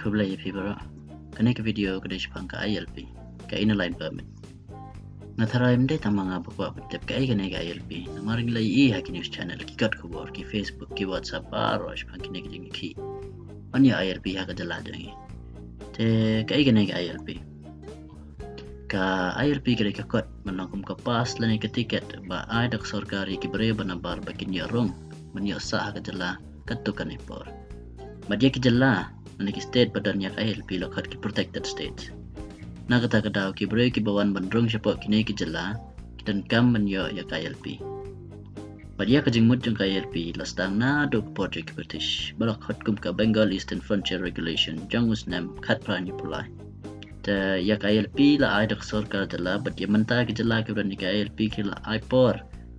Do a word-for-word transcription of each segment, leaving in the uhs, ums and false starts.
Khublei ïa phi baroh. Kane ka video ka dei shaphang ka I L P, ka Inner Line Permit. Nga tharai ym dei tang ma nga ba kwah ban tip kaei kane ka I L P, namar ngi la ïohi ha ki news channel, ki kot khubor, ki Facebook, ki WhatsApp, baroh shaphang kine ki jingïakhih ban ïoh I L P ha ka jylla jong ngi. Te kaei kane ka I L P? Ka I L P ka dei ka kot ban long kum ka pass lane ka tiket ba ai da ka sorkar ïa ki briew ba nabar ba kin ïoh rung ban ïoh sah ha ka jylla katto katne por. Bad ïa ki jylla lane ki state ba don ïa ka I L P la khot ki protected states. Na kata ka daw ki briew kiba wan ban rung shapoh kine ki jylla ki donkam ban ïoh ïa ka I L P. Bad ïa ka jingmut jong ka I L P la sdang naduh ka por jong ki British, ba la khot kum ka Bengal Eastern Frontier Regulation jong u snem khatphra hynñiewphew lai. Te ïa ka I L P la ai da ka sorkar jylla bad ïa mynta ki jylla kiba don ïa ka I L P ki la ai por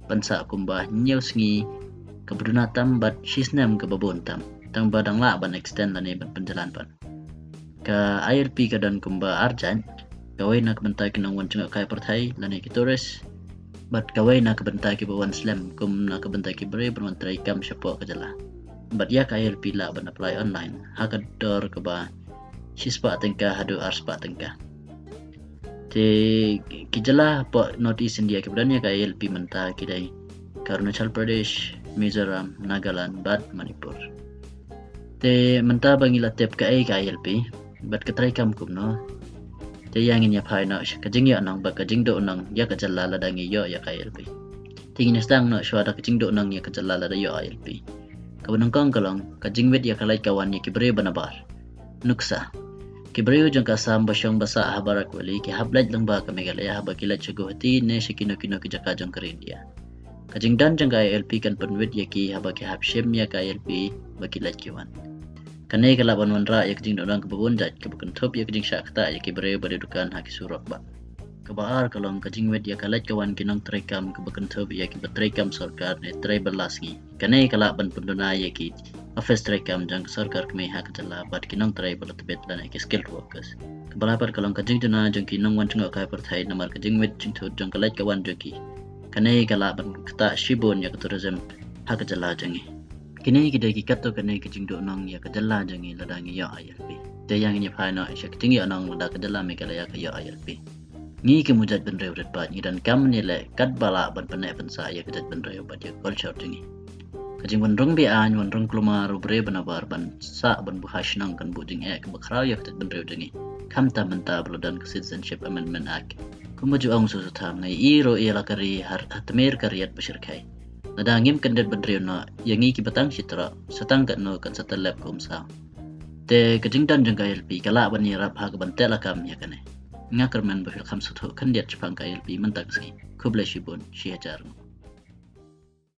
ban sah kumba hynñiew sngi kaba duna tam bad shisnem kaba bun tam, tang ba dang lah ban extend lane ban pynjlan pat. Ka I L P ka don kumba ar jait, kawei na ka bynta ki nongwan jngohkai pyrthei lane ki tourist, bad kawei na ka bynta kiba wan slem kum na ka bynta ki briew ban wan trei kam shapoh ka jylla. Bad ïa ka I L P lah ban apply online ha ka dor kaba shispah tyngka haduh arspah tyngka. Te ki jylla hapoh North East India kiba don ïa ka I L P mynta ki dei ka Arunachal Pradesh, Mizoram, Nagaland bad Manipur. Te mynta ba ngi la tip kaei ka I L P bad ka trei kam kumno, te ïa ngin ïa phai noh sha ka jingïohnong bad ka jingduhnong ïa ka jylla lada ngi ïoh ïa ka I L P. Te ngin ïa sdang noh shuwa da ka jingduhnong ïa ka jylla lada ïoh I L P. Kaba nyngkong ka long ka jingwit ïa ka leit ka wan ïa ki briew ba nabar. Nuksa. Ki briew jong ka Assam ba shong ba sah ha Barak Valley ki hap leit lyngba ka Meghalaya haba ki leit sha Guwahati ne sha kino kino ki jaka jong ka ri India. Ka jingdon jong ka I L P kan pynwit ïa ki haba ki hap shim ïa ka I L P ba ki leit ki wan. Kane ka lah ban wanrah ïa ka jingduhnong kaba bun jait kaba kynthup ïa ka jingshah ktah ïa ki briew ba die dukan ha ki surok bah. Kaba ar ka long ka jingwit ïa ka leit ka wan ki nongtrei kam kaba kynthup ïa kiba trei kam sorkar ne trei ba la sngi. Kane ka lah ban pynduna ïa ki office trei kam jong ka sorkar kmie ha ka jylla bad ki nongtrei ba la tbit lane ki skilled workers. Kaba lai pat ka long ka jingduna jong ki nongwan jngohkai pyrthei namar ka jingwit jingthut jong ka leit ka wan jong ki. Kane ka lah ban ktah shibun ïa ka tourism ha ka jylla jong ngi. Kine ki dei ki katto katne ki jingduhnong ïa ka jylla jong ngi lada ngi ïoh I L P. Te ïa ngin ïa phai noh sha ka jingïohnong lada ka jylla Meghalaya ka ïoh I L P. Ngi kum u jaitbynriew rit paid ngi donkam ban ïaleh katba lah ban pynneh pynsah ïa ka jaitbynriew bad ïa ka culture jong ngi. Ka jingwan rung be-aiñ, wan rung kulmar u briew ba nabar ban sah ban buh ha shnong kan buh jingeh kaba khraw ïa ka jaitbynriew jong ngi. Khamtam mynta ba la don ka Citizenship Amendment Act. Kumba ju ong u Soso Tham, nga ïohi ruh ïa la ka ri ha tmier ka riat ba shyrkhei. Lada ngim kyndit bynriew noh ïa ngi kiba tang shi troh, sa tang katno kan sa tyllep kum saw. Te ka jingdon jong ka I L P ka lah ban ïarap ha kaban teh lakam ïa kane. Nga kyrmen ba phi la kham sngewthuh khyndiat shaphang ka I L P mynta ka sngi. Khublei shibun, shi hajar nguh.